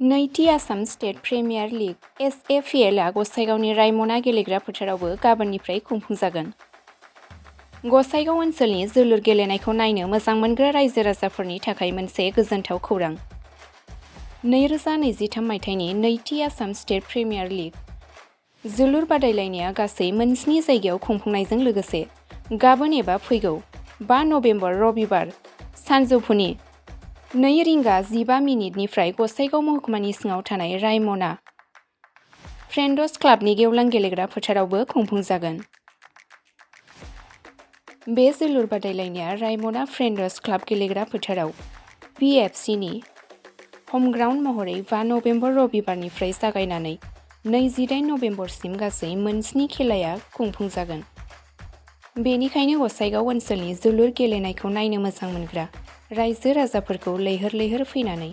नैथि Assam state premier league (एसएपीएल) आ गसाइगावनि रायमना गेलेग्रा फोथारावबो गाबोननिफ्राय खुंफुंजागोन। गसाइगाव ओनसोलनि जोलुर गेलेनायखौ नायनो मोजां मोनग्रा रायजो राजाफोरनि थाखाय मोनसे गोजोनथाव खौरां। 2023 मायथाइनि नैथि आसाम स्टेट प्रिमियार लीग जोलुर बादायलायनाया गासै मोन7 जायगायाव खुंफुंनायजों लोगोसे गाबोन एबा फैगौ 5 नबेम्बर रबिबार सानजौफुनि 2:15 निफ्राय गसाइगाव महकुमानि सिङाव थानाय रायमना फ्रेन्ड्स क्लाबनि गेवलां गेलेग्रा फोथारावबो खुंफुंजागोन। बे जोलुर बादायलायनाया रायमना फ्रेन्ड्स क्लाब गेलेग्रा फोथाराव बीएफसीनि हम ग्राउन्ड महरै 5 नबेम्बर रबिबारनिफ्राय जागायनानै 28 नबेम्बरसिम गासै मोन7 खेलाया खुंफुंजागोन। बेनिखायनो गसाइगाव ओनसोलनि जोलुर गेलेनायखौ नायनो मोजां मोनग्रा रायजो राजाफोरखौ लैहोर लैहोर फैनानै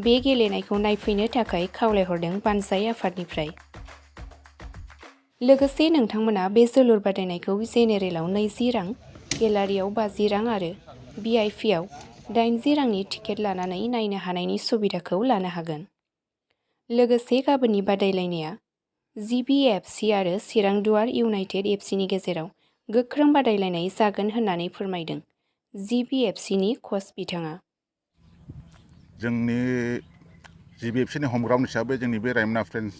बे गेलेनायखौ नायफैनो थाखाय खावलायहरदों बानजाय आफादनिफ्राय। लोगोसे नोंथांमोना बे जोलुर बादायनायखौ जेनेरेलाव 20 रां, गेलारियाव 50 रां आरो भिआइपिआव 80 रांनि टिकेट लानानै नायनो हानायनि सुबिदाखौ लानो हागोन। लोगोसे गाबोननि बादायलायनाया जिबिएफसि आरो चिरां दुवार इउनाइटेड एफसिनि गेजेराव गोख्रों बादायलायनाय जागोन होननानै फोरमायदों जिबिएफसिनि कच बिथाङा। जोंनि जिबिएफसिनि हम ग्राउन्ड हिसाबै जोंनि बे रायमना फ्रेन्ड्स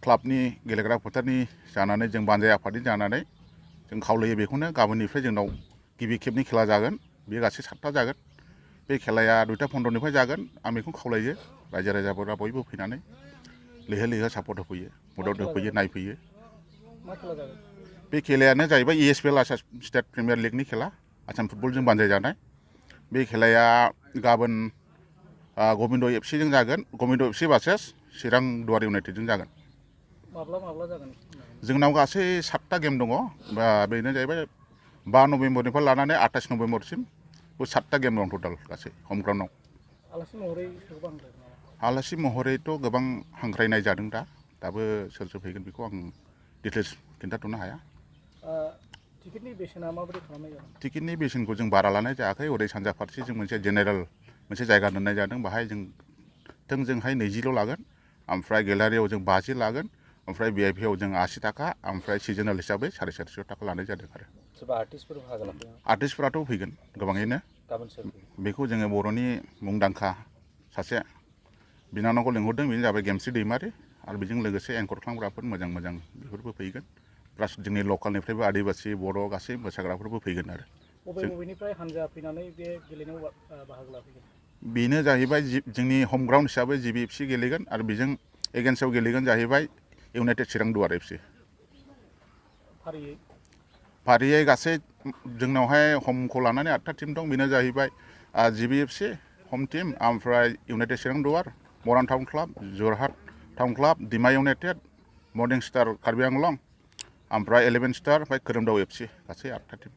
क्लाबनि गेलेग्रा फोथारनि जानानै जों बानजाय आफादनि जानानै जों खावलायो बेखौनो गाबोननिफ्राय जोंनाव गिबि खेबनि खेला जागोन। बे गासै 7था जागोन। बे खेलाया 2:15 जागोन। आं बेखौ खावलायो रायजो राजाफोरा बयबो फैनानै लैहोर लैहोर सापर्ट होफैयो, मदद होफैयो, नायफैयो। बे खेलायानो जाहैबाय एसपीएल आसाम स्टेट प्रिमियार लीगनि खेला, आसाम फुटबलजों बानजायजानाय। बे खेलाया गाबोन गबिन्द एफसिजों जागोन। गबिन्द एफसि भार्सेस चिरां दुवार इउनाइटेडजों जागोन। माब्ला जागोन? जोंनाव गासै 7था गेम दङ। बेनो जाहैबाय 5 नबेम्बरनिफ्राय लानानै 28 नबेम्बरसिम 7था गेम दं टटेल गासै हम ग्राउन्डआव। आलासि महरैथ' गोबां हांख्रायनाय जादों दाबो सोर फैगोन बेखौ आं डिटेल्स खिन्थाथ'नो हाया। टिकेटनि बेसेना माबोरै खालामनाय जादों? टिकेटनि बेसेनखौ जों बारा लानाय जायाखै। ओरै सानजा फारसे जों मोनसे जेनेरेल मोनसे जायगा दोननाय जादों। बाहाय जों थोंजोंहाय 20 लागोन, ओमफ्राय गेलारियाव जों 50 लागोन, ओमफ्राय भिआइपिआव जों 80 थाखा, ओमफ्राय सिजनेल हिसाबै 450 थाखा लानाय जादों आरो। सोरबा आर्टिस्टफोर बाहागो लाफैयो? आर्टिस्टफोराथ' फैगोन गोबाङैनो। गाबोन सोर फैगोन? बेखौ जोङो बर'नि मुंदांखा सासे बिनानावखौ लिंहरदों। बेनो जाबाय गेमस्रि दैमारि आरो बेजों लोगोसे एंकर खालामग्राफोर मोजां बेफोरबो फैगोन। प्लास जोंनि लकेलनिफ्रायबो आदिबासि बर' गासै मोसाग्राफोरबो फैगोन आरो। बबेनिफ्राय हानजा फैनानै बे गेलेनायाव बाहागो लाफैगोन? बेनो जाहैबाय जोंनि हम ग्राउन्ड हिसाबै जिबिएफसि गेलेगोन आरो बेजों एगेन्स्टआव गेलेगोन जाहैबाय इउनाइटेड चिरां दुवार एफसि। फारियै गासै जोंनावहाय हमखौ लानानै 8था टिम दं। बेनो जाहैबाय जिबिएफसि हम टिम, ओमफ्राय united Chirang Duar, Moran town club, Jorhat town club, Dima united, morning star Karbi Anglong, ओमफ्राय 11 स्टार, ओमफ्राय खोरोमदाव एफसि गासै 8था टिम।